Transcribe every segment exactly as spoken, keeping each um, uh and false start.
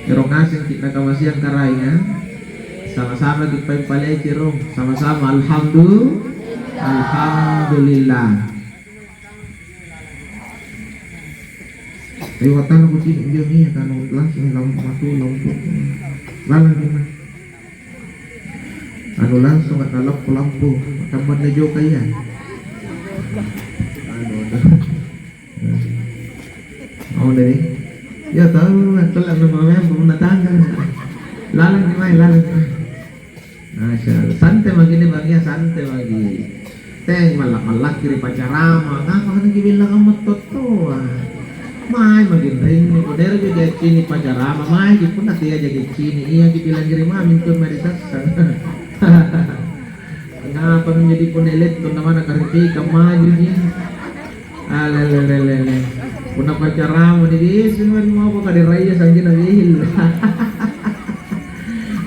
Ero ngasengki nakamaseang Karaenga, sama-sama kipaeng palece rong, sama-sama alhamdu-, alhamdulillah. Ri wattanna kucini' injo nia' kanu langsung lampu matu lampu. Lalang gimana? Anu langsung na lampu-lampu, kammanne joka iya. Anu, anu. Mau deh. Ya tahu, antel anu mau yang rumah tangga. Lalang gimana, lalang gimana? Masya Allah, sante maki ni bangia, sante maki. Teng malla-mallaki ri pacarama, ngapa kana kibilang ammo tottoa? Mae maki rinni, kodero ji kiaccini pacarama, mae ji punna teaja kiaccini, iya kibilang ri mami tu mae ri sassang. Ngapa menjadi punna eletton namana karipikang maju ji? Alelelelele. Punna pacarama ni biasa mari mau kade raya sanggenna bihil.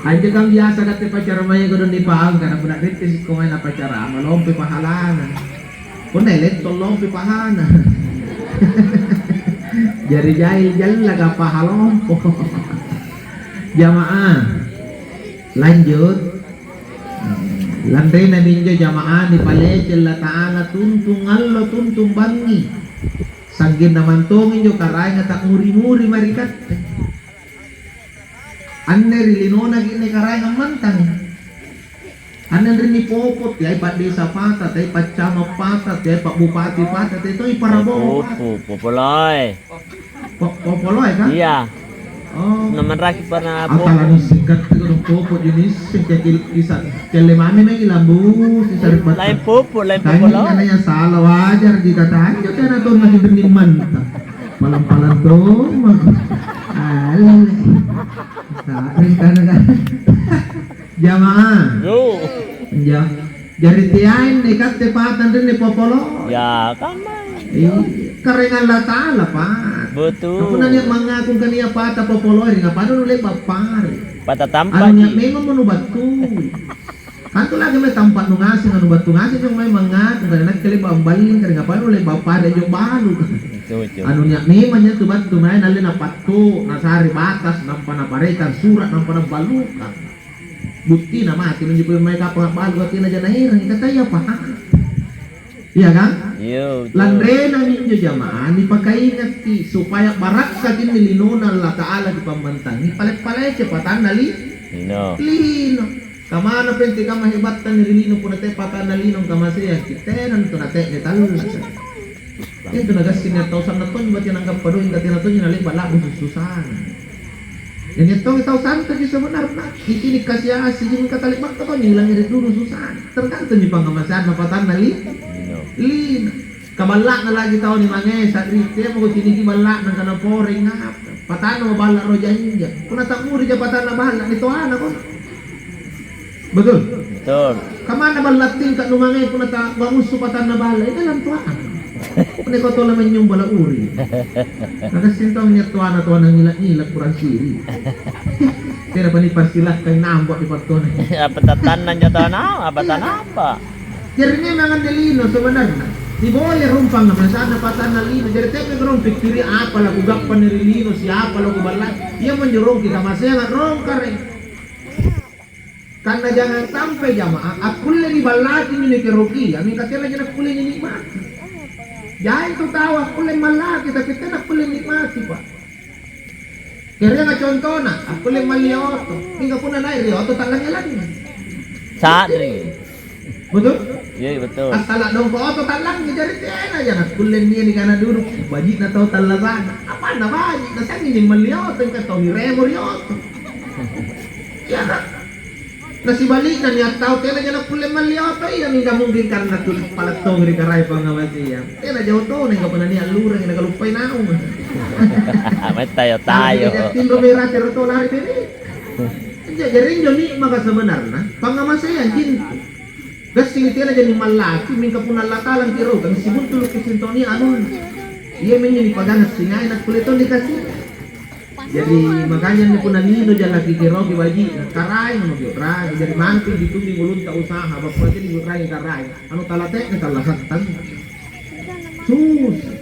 Anjo kan biasa kate pacaramaya kodong nipaang karena punna ritte sikko mae na pacarama lompe pahalana. Punna eletto lompe pahana. Jari jai jallaka paha lompo. Jamaah. Lanjut. Lanrena minjo jamaah nipalece Allata'ala tuntung allo tuntung bangngi. Sanggenna mantong injo Karaenga ta'muri-muri mae ri katte. Anne ri linona ki anne Karaenga ammantang. Anne ri nipopo, teai pa'desa pata, teai paccama pata, teai pa'bupati pata, teai toi parabowo pata. Popo, popoloe. Po-, popoloe, kan? Iya. Oh. Namanraki pernah apa? Atala nisseng katte kodong popo jenis, seng cekil isa, celle mami mai lambu, sisari pata. Lain popo, lain popoloe. Tanya ya salah wajar dikata anjo tena tong lagi bening manta. Palang-palang tong mako. Alele. Sa'ring kana kan. Jamaah. Yo. Injo. Jari teainne katte pata anrinni popolo. Ya, kamma. Iya, Karaeng Allata'ala, Pak. Betul. Punna nia' mangaku kania pata popolo, ri ngapanna nule'ba' pare? Pata tampa. Anu nia' memang menu battu. Kan tu lagi mae tampa' nu ngaseng, anu battu ngaseng jong mae mangaku, kare nakke le'ba' amballing, kare ngapanna nule'ba' pare jong balu. Betul, betul. Anu nia' memang nia' tu battu mae nalle napattu, nasare batas, nampa naparekang sura', nampa nabbalukang. Buttina mate minjo pole mae kapang a'balu, tena ja naerangi, kata iya pahang. Iya kan? Iya, betul. Lanrena minjo jamaah nipakaingakki supaya barakkaki inni linona Allata'ala kipammantangi, pale-palece patanna li-, lino. Lino. Kamana pente kamma hebattanna ri lino punna te patanna lino angkamaseangki, tena antu nate'ne tallasa. Itu nagassing nia' tau sanna' tonji batena anggappa doeng, tena tonji nale'ba' la'bu sussusana. Iya nia' tongi tau santaji sebenarna, icini' kasi-asi, mingka tale'baka tonji nilangngere' dudu susana. Tergantung ji pangngamaseanna patanna li-, lino. Kaballa'na lagi tau nimange sa'ri, temako ciniki balla'na angkana poreng apa. Patanna mo balla' ro janja. Punna ta'murija patanna balla', nitoana ko. Betul? Betul. Kamana balla' tingka' numange punna ta-, bamussu patanna balla', ini lantuang. Punna kau tola manynyumba la uri. Nagassing tau nia' toana, toana ngila-ngila kurang siri. Tena pani parsilakkan nambo di pattone. Apa tatanna njo toana? Apa tanapa? Jari memang anne lino sebenarna. Niboya rumpang biasana patanna lino. Jari te'meki rong pikkiri apa la kugappa ri lino, siapa la kuballai. Iamonjo rongki kamaseanga rong kare. Karena jangan sampai jamaah akkulle niballaki nikerokia, mingka tena ji nakkulle ninikmati. Jai tu tau akkulle mallaki tapi tena kulle nikmati, Pak. Kereanga contona, akkulle malli oto, mingka punna nai' ri oto tallangngi-langngi. Sa'ri. Betul? Iya, iya, betul. Assala dongko oto tallangngi, jari tena ja nakkulle nia' nikana duduk baji'na tau tallasa'na. Apanna baji'? Nasangging malli oto, mingka tau niremo ri oto. Iya, kan? Na sibali'na nia' tau tena ja nakkulle malli oto, iya mingka mungkin karena tu pala' tongi ri Karaeng pangngamaseang. Tena ja otona, mingka punna nia' lurang nakaluppai naung. Mai tayo-tayo. Tinro merate ro to lari bebe. Injo, jari injo nikmaka sebenarna pangngamaseang cinta. Gassing tena ja nimallaki, mingka punna Allata'ala angkirokang sibuntulu' kisintonia anunna. Iyaminjo nipaganga singai nakkulle tong nikasi. Jadi, makanya inne punna lino jallaki keroki baji'na, Karaeng maki u'rangi. Jadi, mantui ditumbi ulunta usaha, bappa cini u'rangi Karaeng. Anu talate'ne tallasattang. Susah.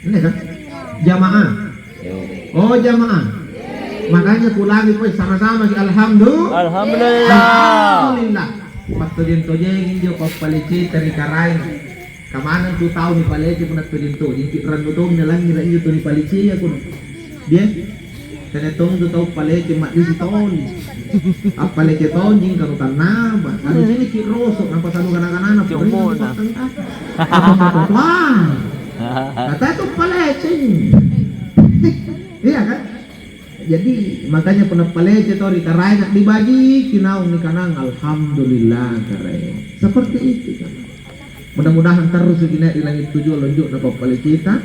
Ini kan? Jamaah. Oh, jamaah. Makanya kulangi poi sama-sama ki alhamdulillah. Alhamdulillah. Alhamdulillah. Pattojeng-tojengi injo pappaleceta ri Karaeng. Kamanang tu tau nipalece punna tojeng-tojeng ki rannu tongi nalangngira injo tu nipalecea kono. Dia. Tena tong tu tau palece ma'disi toli. Appalece tonji kanu tannaba. Anu sini ki rosok nampa sanu kana-kanana. Cumona. Apa-apa. Wah. Kata tu palece. Iya kan? Jadi, makanya punna palece tau ri Karaenga, nibajiki naung nikanang, "Alhamdulillah, Karaeng." Seperti itu, kan. Mudah-mudahan terus ki nai' ri langit tujua lonjo'na pappaleceta,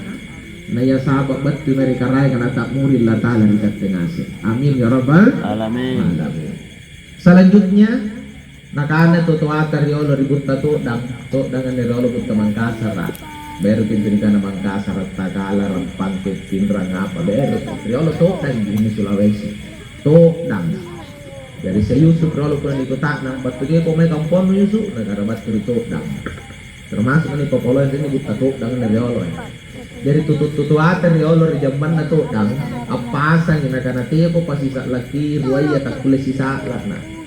na ia saba' battu mae ri Karaenga nata'muri Allata'ala ri katte ngaseng. Amin ya rabbal alamin. Alamin. Selanjutnya, Nakana tu toata riolo ri Butta To'dang, To'dang anne riolo Butta Mangkasara. Beru pintu nikana Mangkasara, Tagala, Rampangke, Pinrang apa, beru. Riolo To'dang di Sulawesi. To'dang. Jari se Yusuf riolo punna nikuta'nang, "Battu kiako mae kamponnu, Yusuf?" Nakana, "Battu ri To'dang." Termasuk anne papoloang ri Butta To'dang anne riolo, eh. Jari tutu-tutuata riolo ri jambanna To'dang, appasangi nakana, "Teako pasisa'laki ruaya takkulle sisa'la'na."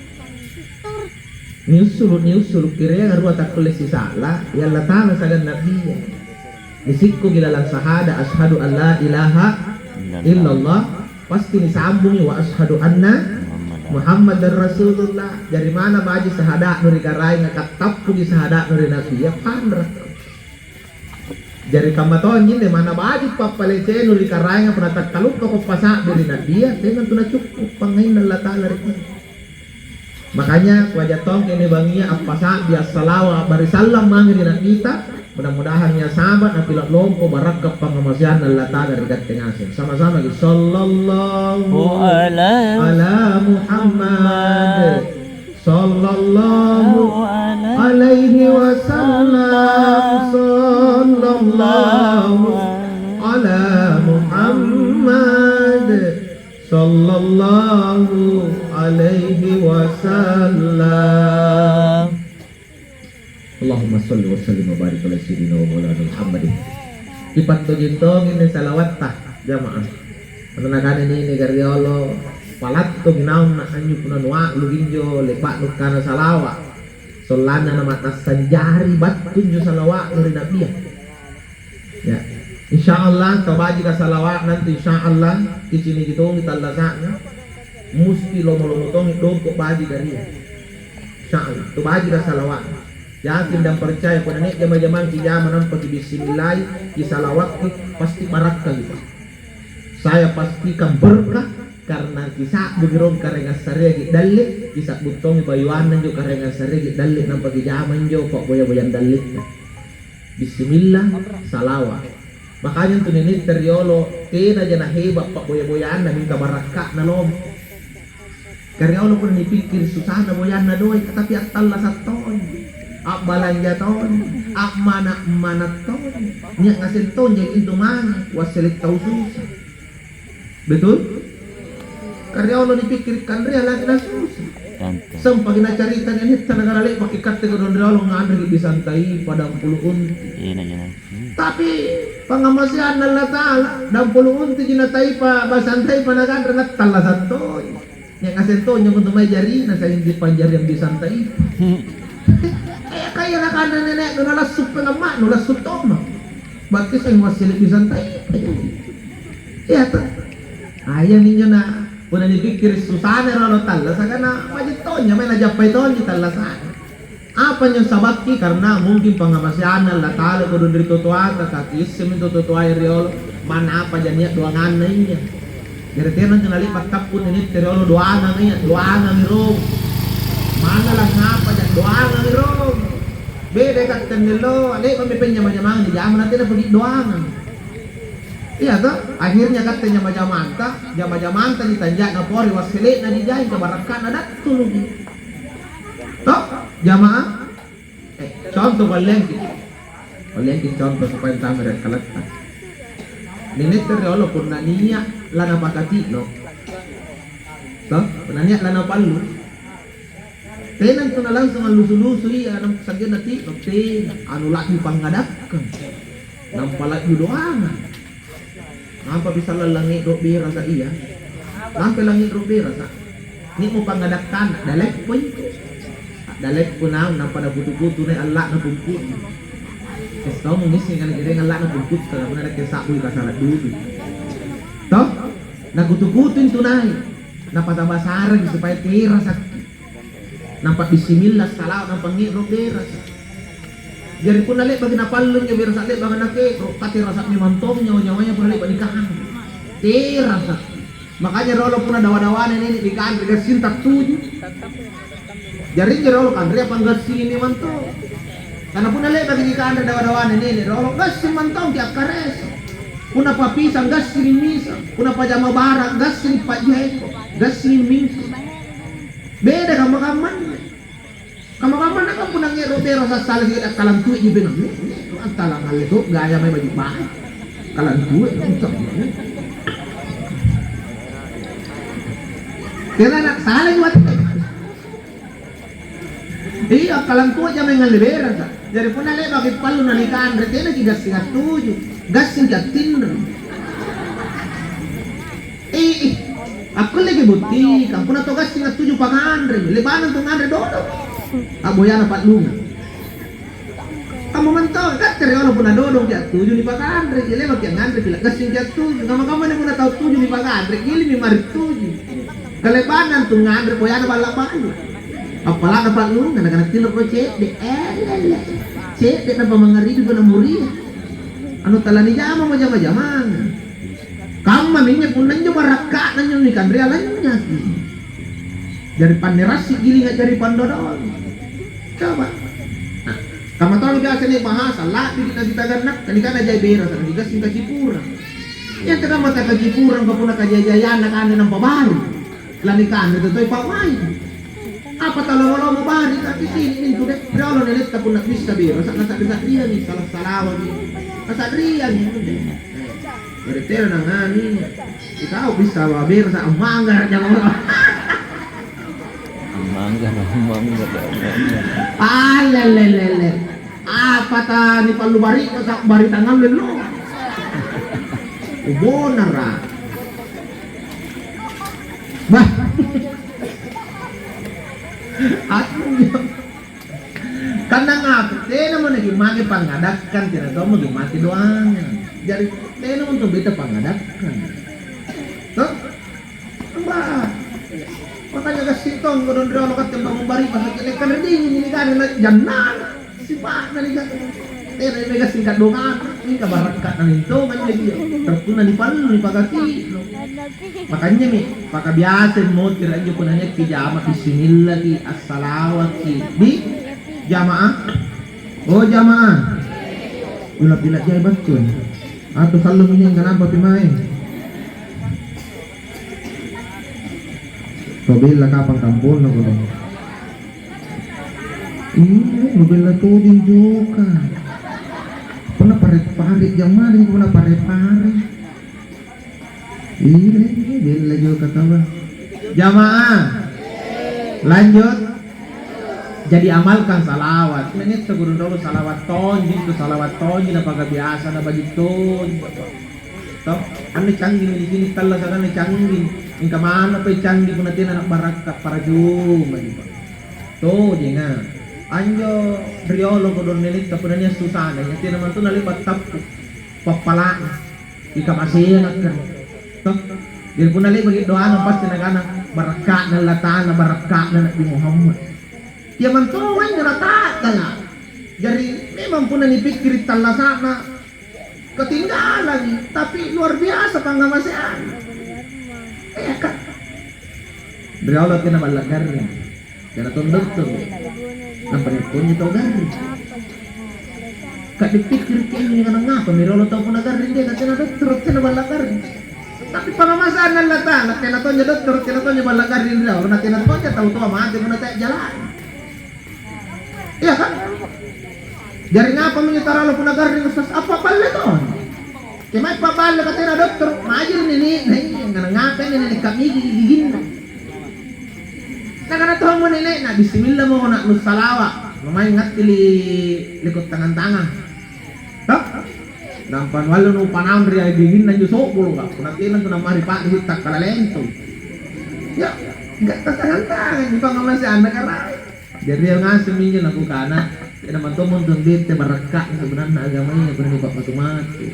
Niussulu', niussulu' kireang rua takkulle sisa'la', ya Allata'ala siagang Na'bia. Nisikkuki lalang sahada, "Asyhadu an la ilaha illallah." Pasti nisambungi, "Wa asyhadu anna Muhammadar Rasulullah." Jari mana baji' sahada'nu ri Karaenga, kattappuki sahada'nu ri Na'bia, panra'. Jari kamma tonji anne, mana baji' pappalecennu ri Karaenga punna takkaluppako pasa'bi ri Na'bia, tena tu nacukku' pangngainna Allata'ala ri kau. Makanya kuaja' tongki anne bangngia appasa'bi, assalawa, a'bari sallang mange ri Na'bita, mudah-mudahan nia' saba' napila' lompo barakka' pangngamaseanna Allata'ala ri katte ngaseng. Sama-sama ki, sallallahu ala Muhammad. Sallallahu alaihi wasallam, sallallahu ala Muhammad, sallallahu alaihi wasallam. Allahumma shalli wa sallim wa barik ala sayyidina wa maulana Muhammadin. Kipattojeng-tongi anne salawatta, jamaah. Punna nakana nene gariolo, palattomi naung na anjo punna nua'luki injo le'ba'nu kana salawa'. Sollanna nama'nassang jari battu injo salawa'nu ri Na'bia. Ya. Insya Allah, tau bajika salawa'na antu, insya Allah, kiciniki tongi tallasa'na. Musti lomo-lomo tongi dongko' bajika ri ia. Insya Allah, tau bajika salawa'na. Yakin dan percaya, punna nia' jama-jamang kijama nampa kibismillai, kisalawakki, pasti barakkaki, Pak. Saya pastikan berkah, karena kisa'buki rong karaeng assareaki dalle', kisa'bu tongi bayuanna injo karaeng assareaki dalle', nampa kijama injo pa'boya-boyang dalle'na. Bismillah, salawa'. Makanya antu ninitte riolo, tenaja naheba' pa'boya-boyanna, mingka barakka'na lompo. Ka riolo punna nipikkiri' susana boyanna doe', tapi attallasa' tonji, a'balanja tonji, a'mana'-mana' tonji. Nia' ngaseng tonji antu mange, wassele' tau susa. Betul? Ka riolo nipikkiri' kanrea lagi nasusa. Tantu. Sempaki nacarita nia' netta nagara le'baki katte kodong riolo nganreki bisantaipa dampulu unti. Iya, iya. Hmm. Tapi pangngamaseanna Allata'ala, dampulu untiji nataipa, basantaipa nakanre nattallasa' tonji. Nia' ngaseng tonji antu mae jarina sa'genna panjariang bisantaipa. Hmm. Eh, kaya nakanre nene'nu nalassu' pengamma'nu, lassu' tomma. Berarti seng wassele' bisantaipa. Iya toh? Ah, iyaminjo na, punna nipikkiri' susana riolo tallasaka na baji' tonja mae najappai tonji tallasa'na. Apa njo saba'ki? Karena mungkin pangngamaseanna Allata'ala kodong ri totoata, ka kiissemi totoaya riolo, manna apaja nia' doanganna iya. Jari tena njo nale'ba' tappu' ninitte riolo doangang iya, doangangi rong. Manna langngapaja doangangi rong. Beda katte anne lo, le'ba'mi penjama-jamang nijama na tena pagi doangang. Iya toh? Akhirnya katte jama-jamanta, jama-jamanta nitanja'na pore wassele'na dijai, kabarakka'na dattuluki. Toh? Jamaah? Eh, contoh palleangki. Palleangki contoh supaya antama' ri akkalatta. Ninitte riolo punna nia' lanapakati'no. Toh? Punna nia' lanapallu. Tena antu na langsung allusu-lusu ia, nam-, sa'genna ti'no, tena, anu la'bi pangngadakkang. Nampa la'bi doangang. Nampa bisa lallangi do berasa ia. Lampe langi' ro berasa. Ni'mo pangadakkanna, daleppo itu. Daleppo naung nampa nakutu-kutu nai alla'na pungku'na. Tes tau mungisi kana kireng alla'na pungku'ta, punna nakke sa'bu kasala dudu. Toh? Nakutu-kutu intu nai. Napata-basarang supaya terasakki. Nampa bismillah, salawa', nampa nge'ro' berasa. Jari punna le'baki napallu injo berasa le'baka nake'ro', katerasa' memang tong nyawa-nyawanya punna le'ba' nikanre. Terasa'. Makanya riolo punna dawa-dawana nene' nikanre gassing tattuju. Jari injo riolo kanrea panggassingi memang tong. Karena punna le'baki nikanre dawa-dawana nene' riolo, gassing mantong ki akkaresa. Punna papisang gassing misang, punna pajama bara' gassing pa'jeko, gassing mingsu. Beda kamma-kammanna. Kamma-kammanna kan punna nge'ro' berasa' sala sikali akkalantue'ji benang. Nih, nih, antala ngalle to gaya mae baju bahan. Kalantue'ji. Kira anak saleh buat. Iya, akkalantue'ja mae ngalle berasa'. Jari punna le'baki pallu nanikanre, tenaki gassing attuju, gassingki attinro. Ih, ih, akkulleki buttikang, punna tau gassing attuju pakanre, le'ba'na tu nganre dodong. A'boyana pa'lungang. Kamma mantong, katte riolo punna dodongki attuju nipakanre, le'baki angnganre pila gassingki attuju, kamma-kamma punna tau tuju nipakanre, giling mi mari tuju. Kale'ba'na antu nganre boyana balla' balu. Appala'na pa'lungang, nakana tiloro cedde', elele. Cedde' nampa mangngaribi punna muria. Anu tala nijamamo jama-jamang. Kamma minjo punna injo barakka'na injo nikanrea lanynyaki. Jari pannerassi gilinga jari pandodong. Coba. Nah, kamma tau biasa nia' bahasa, la'biki nasitaganna, nikana jai berasa', nigassing kacipurang. Iya tekamma takacipurang, ka punna kajajayanna kanre nampa baru. Lanikanre tau toi pa'mai. Apa tau lomo-lomo bari, tapi sini mintu deh. Riolo nenetta punna bissa berasa', nasa'ri-sa'riangi, sala-salawami. Nasa'riangi. Jari tena nangani. Ikau bissa berasa' ammanggara' jama orang. Ammanggara', ammanggara', ammanggara'. Alelelele. Apa ta nipallu bari', masa bari' tangngallo lo. Ubonara. Bah. Aku. Kanang apa? Tenamo naki make pangadakkang, tena tommo ki make doangang. Jari tenamo untu' beta pangadakkang. Toh? Bah. Makanya gassing tong kodong riolo katte bangung bari' masa kele kan ringi ni kana na jannana. Sipa'na ni kan. Tena mega singkat doang. Mingka barakka'na mintongan jadi. Terpunna nipallu nipakati. Makanya mi, pakabiasai motira injo punna nia'ki jama, bismillaki, assalawaki, di jamaah. Oh jamaah. Bila-bila jai battu. Atau sallo minjo angkanapa pi mae. Tau bella kapang kamponna kodong. Iya, nu bella tojeng joka. Punna pare-pare, jammari punna pare-pare. Iya, bella joka taua. Jamaah. Lanjut. Jadi amalkan salawat. Menetta guru dolo salawat tonji, itu salawat tonji, napaka biasa, na baju tonji. Toh, anne canggih mi di sini, tallasaka anne canggih. Mingka manna pai canggih punna tena na barakka, paracuma ji, Pak. Tojenga. Anjo riolo kodong nenetta punna nia' susana, iya tena mantu nale'ba' tappu pappala'na. Ikamaseanga kan. Toh, jadi punna le'baki doangang pasti nakana, "Barakka'na Allata'ala, barakka'na Nabi Muhammad." Iya mantoa injo nata'gala. Jari memang punna nipikkiri tallasa'na, ketinggalangi, tapi luar biasa pangngamaseang. Iya, Kak. Riolo tena balla' garring. Tena tong dottoro. Nampa nia' tonji tau garring. Kak dipikkiriki anjo kanang apa mi riolo tau punna garring, tena, tena dottoro, tena balla' garring. Tapi pangngamaseanna Allata'ala, tena tonja dottoro, tena tonja balla' garring riolo, na tena tonja tau toa mate punna tajalaki. Iya kan? Jari ngapa minjo taralo punna garring, Ustaz? Apa balle to? Kemae paballe ka tena dottoro, majuru nene'na, iya, ngana ngapai nene'na kamigi giginna. Nakana tommo nene'na, "Bismillah mo na nusalawa, mamae ngattili liko tangang-tangang." Toh? Nampa nuallo nupanaung ri giginna anjo so'boloka, punna tena tu nammari pa'risi takkala lentong. Ya, nggak tangan-tangan di pangngamaseanna Karaeng. Jari, ria ngaseng minjo nakukana, tena mantommo untu' bette barakka'na sebenarna agamaya punna nipa'matu-matu.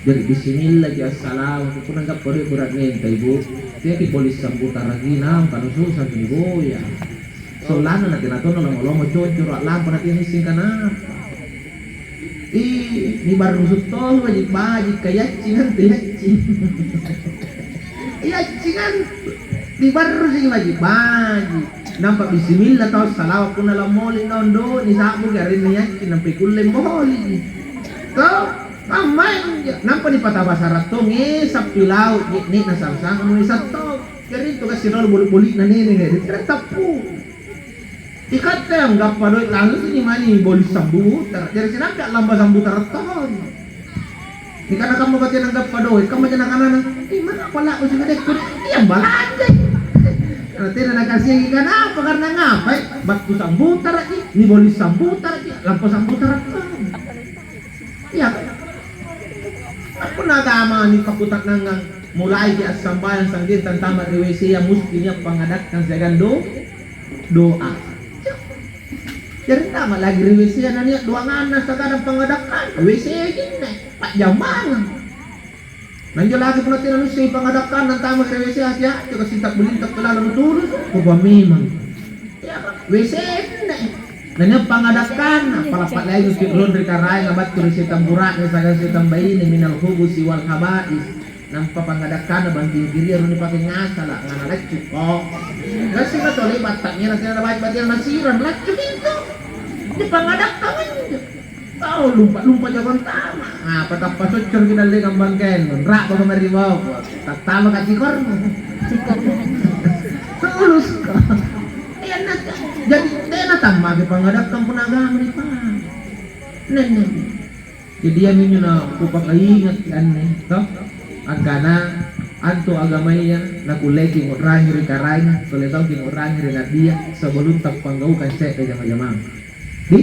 Jari, bismillahji assalawatu, punna gappa doe' bura'nenta, Ibu. Teaki poli sambutaraki naung, kana susaki niboya. Sollanna na tena tonna lomo-lomo cocoro' a'lampa na tena nisseng kanapa. Ih, nibarrusu' tong baji'-baji', ka iaccing antu iaccing. Iaccing antu. Nibarrusu'ki baji'-baji'. Nampa bismillah tau salawa' punna lammoli naung do, nisa'buki arenna iaccing nampa ikulle moliki. To, ammainjo. Nampa nipataba sara' tong, eh, sappilau, je'ne'na sang-sangamo nisa'tong. Jari intu gassing riolo boli'-boli'na neneng, eh, ri tappu. Ikatte anggappa doe' langsung ni mani boli' sambutara', jari sinampe a'lampa sambutara' tong. Nikana kamma batia nanggappa doe', kammaja nakanana, "Eh, mana apa la'bu sing adekku? Iya, balanjai." Karena tena nakasiangi kanapa, karena ngapai? Battu sambutara'ki, niboli' sambutara'ki, lampa sambutara' tong. Iya. Punna agama nipakkuta'nangang, mulaiki assambayang sa'genna tantama' ri W C-a musti nia' pangadakkang siagang do-, doa. Jari antama' lagi ri W C-a nania' doanganna siagang pangadakkang, W C-a jinne, pa'jambangang. Na injo lagi punna tena nuasseng pangadakkanna antama' ri W C-a, hati-hati, kasi' ta'bulinta' pelala nutulusu', kua memang. Iya, W C-na. Na nia' pangadakkanna, pala pa'laingi ki' ronri Karaenga battu ri setang bura'ne siagang setang baine minal khubusi wal khaba'is. Nampa pangadakkanna banting kiria ro nipake ngasala', ngana laccukko. Gassingka tole batta'nya na tena nabaji' batia nasirang, laccuki intu. Ni pangadakkang injo. Tau lumpa-lumpa jako antama'. Apa tappa soccoroki dallekang bangkennu, ra'baka mae ri boko, tattama kacikornu. Tulusuko. Iyanna, jadi tena tammake pangadakkang punna agama ri pang. Nenne. Jadi iyaminjo na kupakaingakki anne, to? Angkana antu agamaya nakulleiki ngu'rangi ri Karaenga, kulle tauki ngu'rangi ri Nabia sebelum tappanggaukang se're jama-jamang. Di?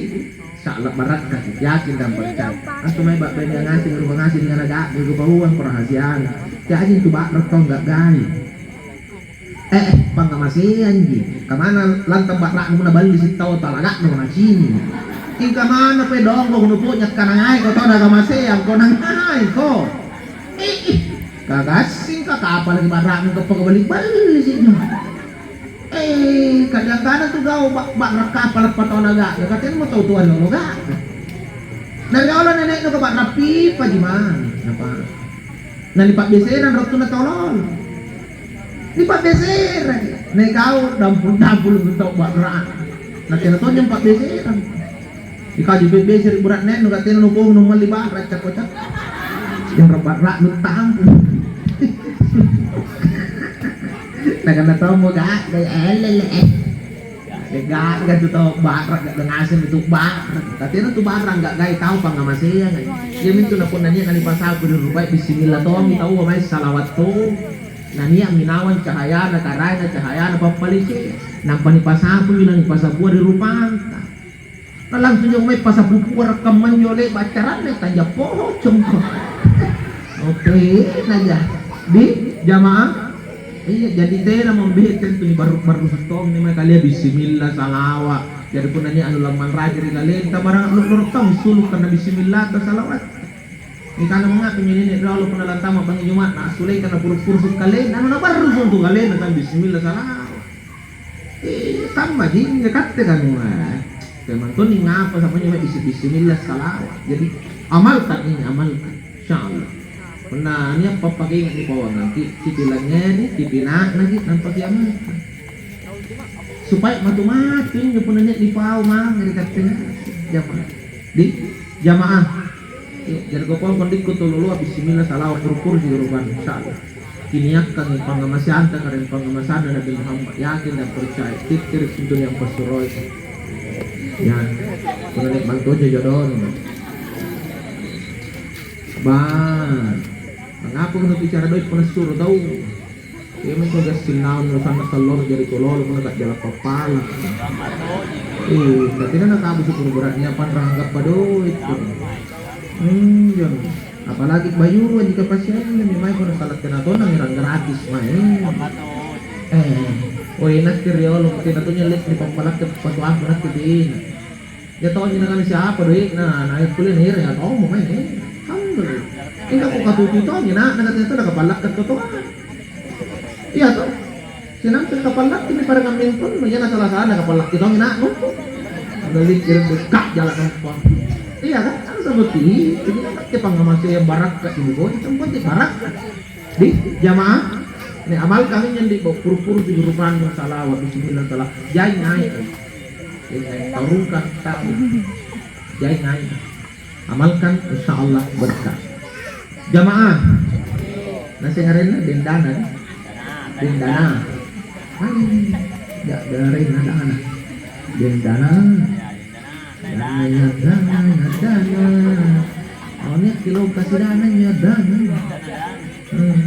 Sa'la' barakkaki, yakin dan percaya. Antu mae ba'baya ngaseng, rupang ngaseng, ri ana' ga'ga kupauang, kurahasiana. Jaji intu ba'ra tong ga'gai. Eh, eh, pangngamaseangji. Kamana lantang ba'ra'nu naballi sittau talaga'nu nacini'. Ingkamana pe dongko nupo'nya kanangaiko tau nagamaseangko, nangaiko. Eh, eh, kagassingka kapalaki ba'ra'nu kapaka bali-balli si'no. Eh, kajangkana tu gau' ba-, ba'ra kapala patau naga'ga, katenamo tau toa riolo ga'ga. Na riolo nene'nu ka ba'ra pipaji mange, napa? Na nipa'beserang rottunna tau lolo. Nipa'beserang. Na ikau dampul-dampul untu' ba'ra. Na tena tonja nipa'beserang. Ikau jibebeseri bura'nenu, ka tena nubohong numalli ba'ra cakko-cakko. Inro ba'ra nutampu. Nakana tommo ga'ga, elele. Ga'ga tu tau ba'ra, ga'ga ngaseng tu ba'ra. Ka tena tu ba'ra ga'gai tau pangngamaseanga. Iamintu na punna nia' nanipasapu ri rupai, bismillah tommi taua mae salawat to. Na nia' minawang cahayana, Karaenga cahayana pappalise. Nampa nipasapumi, nanipasapua ri rupanta. Na langsung jong mae pasapu puara kammanjo le'ba' accaranna, tanja pocongko. Oke, naja. Di jamaah? Iya, jadi tena mo bete tu nibarru-barru settongi mae kalia bismillah, salawa. Jadi punna nia' anu lammanraki ri kalenta, barang lo-, loro taung sulu' karena bismillah ta salawat. Nikana mangapa njo nene' riolo punna lantama' bangngi Juma'na, assulei kana puru-puru su kalena, anu nabarru suntu kalena kan bismillah, salawa. Eh, tammaji injo katte kanua. Memang toni ngapa sampanye mae bisi-, bismillah salawa. Jadi, amalkan ini, amalkan. Insya Allah. Punna nia' pappakainga' nipauangangki, kipilangngeri, kipina'naki, nampa kiamalkan. Supaya matu-matu injo punna nia' nipau mange ri katte jamaah. Di jamaah. Iya, jari kau pokok dikko tololoa, bismillah, salawa, puru-puru juga rupanya, insya Allah. Kiniakkangi pangngamaseanta, karaeng pangngamasanna Nabi Muhammad, yakin dan percaya, tikkiri' untuk yang passuroi. Ya, punna nia' bantuja jodona. Bah, mangapa kau bicara doe' punna suro tau? Iya mingko gassing naung nusanna salloro jari tololo punna ta'jala pappala. Eh, tapi na nakabu sukuru' beratnya panrang gappa doe' tu. Hmm, iya. Apalagi bayuang jika pasienna mi mai punna sala tena tonna ngerang gratis mai. Eh, oi, nakke riolo, tena tonja lek ri pappalakke patuangku nakke tena. Ya tonji nakana siapa doe'na, na kulle nere ya tommo mae. Alhamdulillah. Engka ko katutu tonji na, na katanya to nakapallakka to toa. Iya to. Sinang kapallakki ni parangang mintonno, iya na salah-salah nakapallakki tonji na. Nalikkir buka jala nampa. Iya kan? Anu seperti ini. Jadi nakke pangamase yang barakka di buku, yang penting barakka. Di jamaah, nih amalkan ini di bawah puru-puru di rupannya salawat, bismillah, salah. Jai ngai. Jai ngai. Tarungkan tahu. Jai ngai. Amalkan, insya Allah berkah. Jamaah. Nasi ngarenna dendana. Dendana. Mana ini? Ya, dendana. Dendana. Dana, dana, dana, dana. Oh, ini kilo kasih dana, ya, dana. Hmm.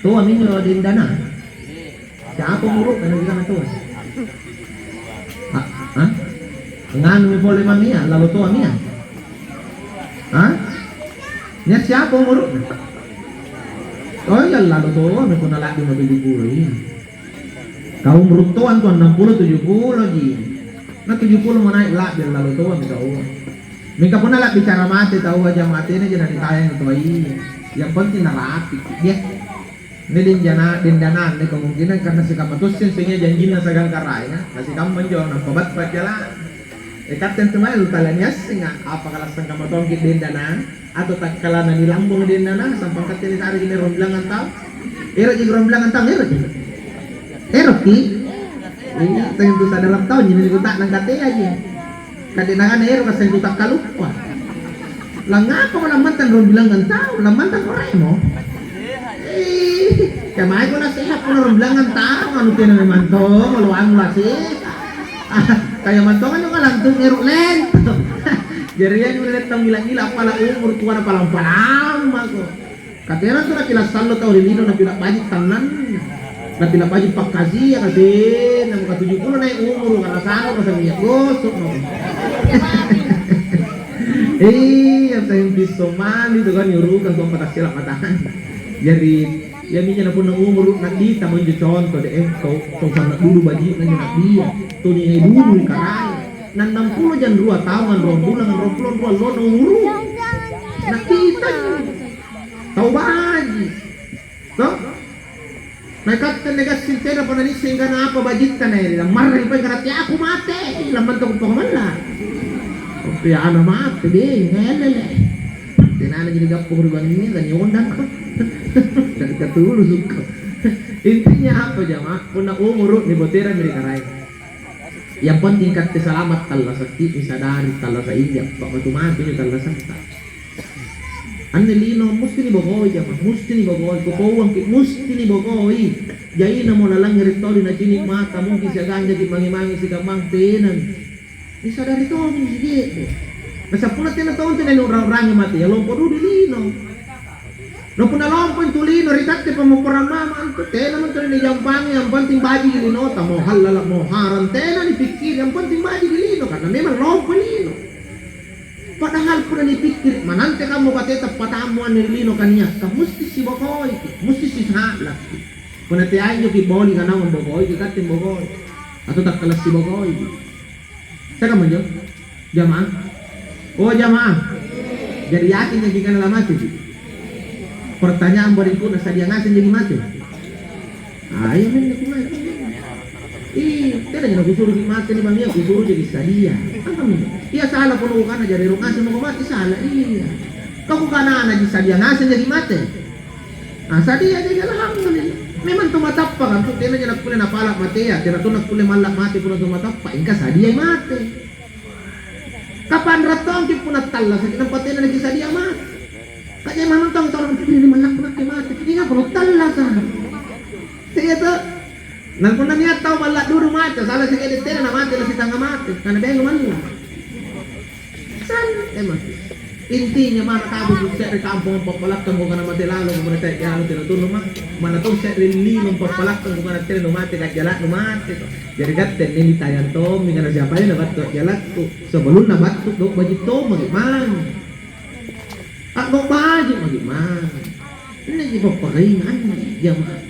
Toa minjo dendana. Siapa umuru? Karena kita nggak tahu. Ah, ah? Nganu mi pole mamia, lalo toa mia. Hah? Nia siapa umuru? Oh iya, lalo toa mi punna la'bi matuju puluh, iya. Kau umuru toa tu enam puluh, tujuh puluh ji. Na tujuh puluh mo nai' la'bi, lalo toa mi kau. Mingka punna la'bicara mate tau aja, matena ji nanitayang toa iya. Yang penting narapi dia. Ini dendana, dendana, ini kemungkinan karena sikamma tosseng sengia janjinna siagang karaenga, na sikamma injo nampa battu pajjala. E, katte antu mae lu tala niassenga, apakala sangkamma tongki dendana, atau takkala nanilambung dendana, sampang katte nisare jine rombilangan tau. Ero ji rombilangan tau, ero ji. Ero ki? Ini tentu sadar tau jine kuta'nang katte aja. Kade nakana ero kaseng tu takkaluppa. Langngapa mo lammantang rombilangang tau, lammantang koremo? Ih, kamae ko nasehat punna rombilangang tau, anu tena memang tong, lo anu la sehat. Ah, kaya mantongan nyo kalantung ero lento. Jari iya nyo lettang gila-gila, appala umur tuana palampa-lampa ko. Katerang tu napila sallo tau ri lino, napila baji' tannanna, napila baji' pakkasia, katerang maka tuju pulo nai' umuru, karena sano rasa minyak gosok mako. Iya, sayang piso mali tu kan, nyurukang tu patassela matang. Jari, iya minjo na punna umuru na'dita mo injo contoh de, eh, tau, tau sanna' dulu baji'na injo na'dia, tau ningai dulu ri karaeng. Na annang pulo jang rua taung, anrong bulang, anrong pulo rua lona umuru. Na'dita injo. Tau baji'. To? Na ikatte anne gassing tenapa nanisseng angkana apa bajitta na eri, lammarrang pole angkana teako mate, lammantang kupamalla. Oke, ana mate deh, ngelele. Tenana jadi gappung ri bangngia, taniondangko. Tani katulusukko. Intinya apa, jama? Punna umuru niboterang ri karaeng. Yang penting katte salamat, tallasakki, nisadari tallasa inja, pa'matu-matu injo tallasatta. Anne lino musti nibokoi, jama, musti nibokoi, kupauangki musti nibokoi. Jainamo nalangngere' tau ri nacini' mata, mungkin siagang jaki' mange-mange sikammang, tenami. Nisadari tommi sike'de'. Nasaba' punna tena tontu nainung raung-raungi mate, ya lompo dulu lino. Na punna lompo intu lino ri katte pammopporang mama antu, tenamo antu nijampangi, yang penting bajiki linota, mau hallala, mau haram, tena nipikkiri, yang penting bajiki lino, karena memang lompo lino. Padahal punna nipikkiri, manante kammo bateta patammu anne ri lino kaniaka, musti sibokoiki, musti sisa'lakki. Punna teai injoki boli kanaung ambokoiki, katte mbokoi. Atau takkala sibokoiki. Siagang anjo? Jamaah? Oh, jamaah. Jadi yakin jaki' kana lamateki? Pertanyaan berikutnya, sadia ngaseng jaki' mate? Ah, iya, memang kumae. Ih, tena jana kusuruki mate ni, Bang, iya, kusuru jaki' sadia. Apa mi? Iya, sala punna kukana jari ero' ngaseng mako mate, sala, iya. Ka kukana anaji sadia ngaseng jaki' mate. Ah, sadia jaki', alhamdulillah. Memang tu matappa kan tu, tena jana kulle napala' matea, tena tu nakkulle malla' mate punna tu matappa, engka sadiai mate. Kapanra tongki punna tallasaki nampa tena nakisadia mate. Kajai manna tong tau ri mallakku nakke mate. Inga punna tallasa. Iya to? Na punna nia' tau malla' duru mate, sala sike'de' tena namate, la sitanga mate. Kana beng malla'. San, emang. Intinya mana tabu se're kampong pappalakkang ko kana mate lalo, ko punna tae' anu tena tunnu ma. Mana tong se're lino pappalakkang ko kana tena nu mate, kajjala'nu mate. Jari katte anne nitayang tommi kana siapa na battu a'jalakku. Sebelumna battu do' baji' tommi maki' mange. A'do' baji' maki' mange. Anne ji pappakainga anne jamaah.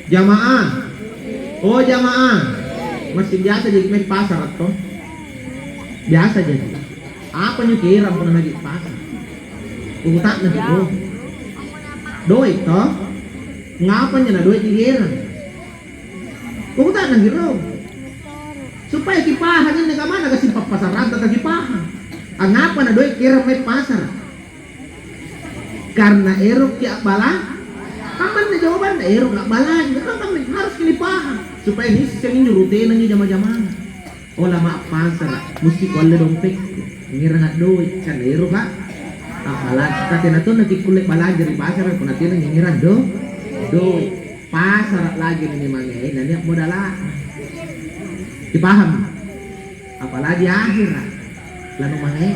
Jamaah. Oh, jamaah, masih biasa jadi main pasar atau? Biasa jadi. Apa nyo kira punna lagi pasar? Kukuta'nang ki, oh. Doe' to? Ngapa nyo na doe' nigerang? Kukuta'nang ki, ro. Supaya kipahang anne kamana kasi pappasaranta, takipahang. Angngapa na doe' kira main pasar? Karena erokki a'bala-, kammanne jawabanna, ero' a'balanja. Kan kamme-, harus nipahang supaya nisseng injo rutena injo jama-jamanga. Ola ma' pasara', musti kualle dompekku, ngeranga' doe', karena eroka' a'balanja. Ka tena tonna kikkulle balanja ri pasara' punna tena ngerang do-, doe'. Pasara' lagi ri mange, na nia' modala'na. Kipahang? Apalagi ahera'. Lanu mange,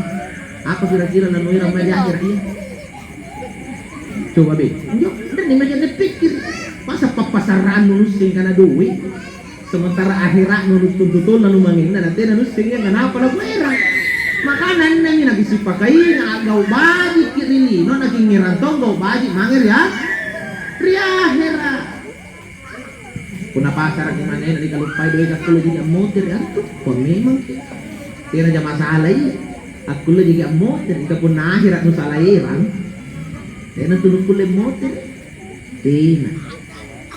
apa kira-kira lanuerang mae di ahera' iya? Coba be, injo, anre ni mae nipikkiri'. Masa pappasara'nu nusseng kana doe'? Sementara ahera'nu nuttungtutong lanu mangenna, na tena nusseng iya nganapa lakuerang. Makana anne mi nakisipakainga' a'gau' bajikki' ri lino, nakingngerang tong gau' baji' mange ri a-, ri ahera'. Punna pasaraki mane, na nikaluppai doe' akkulle jaki' ammotere', antu, kua memang. Tena ja masalah iya. Akkulle jaki' ammotere', mingka punna ahera' nusalaerang, tena tu nukkulle motere'. Tena.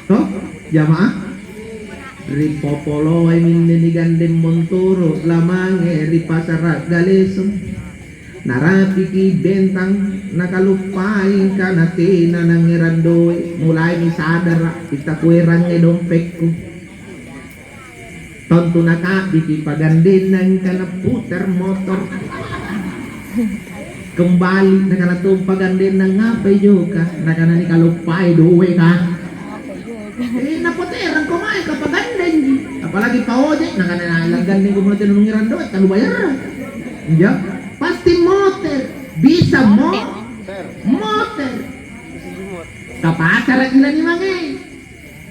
Toh, jamaah? Ri popoloe minne nigandeng montoro', lamange ri pasara' Galesong. Narapiki bentang, nakaluppai angkana tena nangngerang doe'. Mulaimi sadara', kitta kuerangnge dompekku. Tontu naka'biki pagandenna angkana putar motor. Kembali nakana tong pagandenna, "Ngapai joka?" Nakana, "Nikaluppai doe'ka." Eh, napoterangko mae kapagandengji. Apalagi paoje', nakana, "Langgandengko punna tena nungngerang doe', talu bayarra." Iya, pasti moter. Bisa mo-, moter. Kapasaraki lani mange.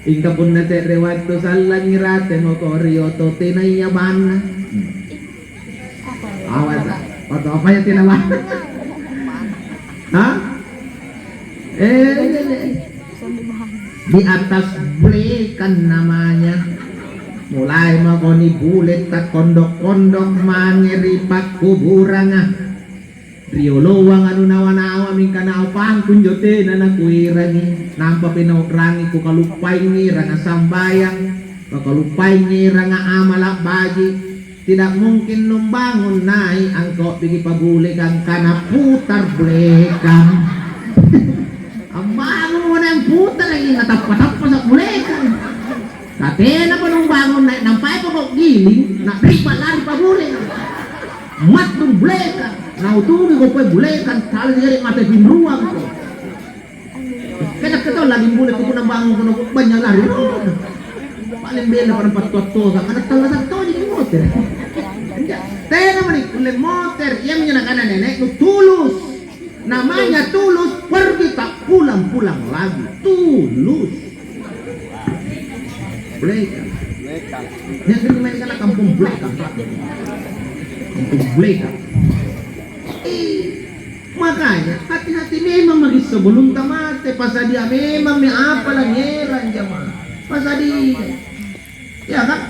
Ingka punna se're wattu sallangi rate mako ri oto tenaya banna. Awas, oto apa ya tena banna? Hah? Eh, di atas blekan namanya. Mulai mako nibule takkondok-kondok mange ri pakkuburanga. Rioloang anu nawa-nawa, mingka naupangku injo tena nakuerangi. Nampa pinau'rangi kukaluppai ngeranga sambayang, kukaluppai ngeranga amala' baji'. Tidak mungkin numbangun nai' angko'biki pabulekang kana putar blekang. Ambangung mo nai' putaraki, natappa-tappa sa'bulekang. Ka tenapa nubangung nai', nampai poko' giling, na'ripa lari pabulekang. Mattung bulekang, nautungiko pole bulekang, tala jari mate pinruangko. Kena ketau lagi bule kuku nabangung kono bannya lari. Paling bela pada pattua-tua, karena tala satu jadi motor. Tena mani kulle motor, iya minjo nakana nene'nu tulus. Namanya tulus, pergi tak pulang-pulang lagi. Tulus. Blekang. Blekang. Yang kedua ini kan kampung Blekang, Pak. Kampung Blekang. Eh, makanya hati-hati memang maki sebelum tamate, pasadia memang mi apa la ngerang jamaah. Pasadia. Iya kan?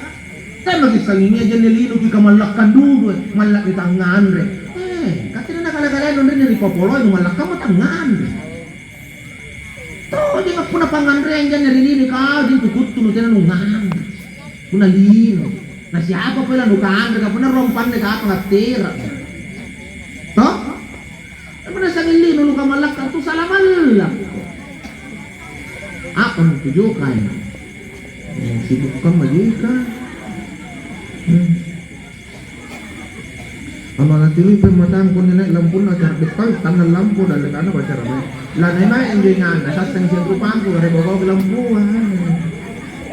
Kan lagi sangingi aja nih lino ki kamallakkang dudu, eh. Malla' ri tangnganre. Eh, katena nakala-kalaeng nonrene ri popoloe nu mallakkang ma tangnganre. Tojeng punna pangnganreang janne ri lino kau, di tu kuttu nu tena nu nganre. Punna lino. Na siapa pole la nu kanre ka punna rompanne ka apa ngattera. Toh? Punna sanging lino nu kamallakkang tu sala malla'. Apa nu tujukai? Eh, sibuk kamma jika. Hmm. Amang atilipe matangku nene' lampunna cardi' toi, tanna lampu dallekana bacara mae. Lanai mae injo inganna, sassang siang rupangku, gare bokok lampua.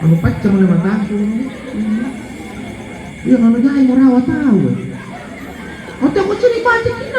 Anu pacca mane matangku. Iya, manu jai mo rawa tau. Otak kucini' pacet.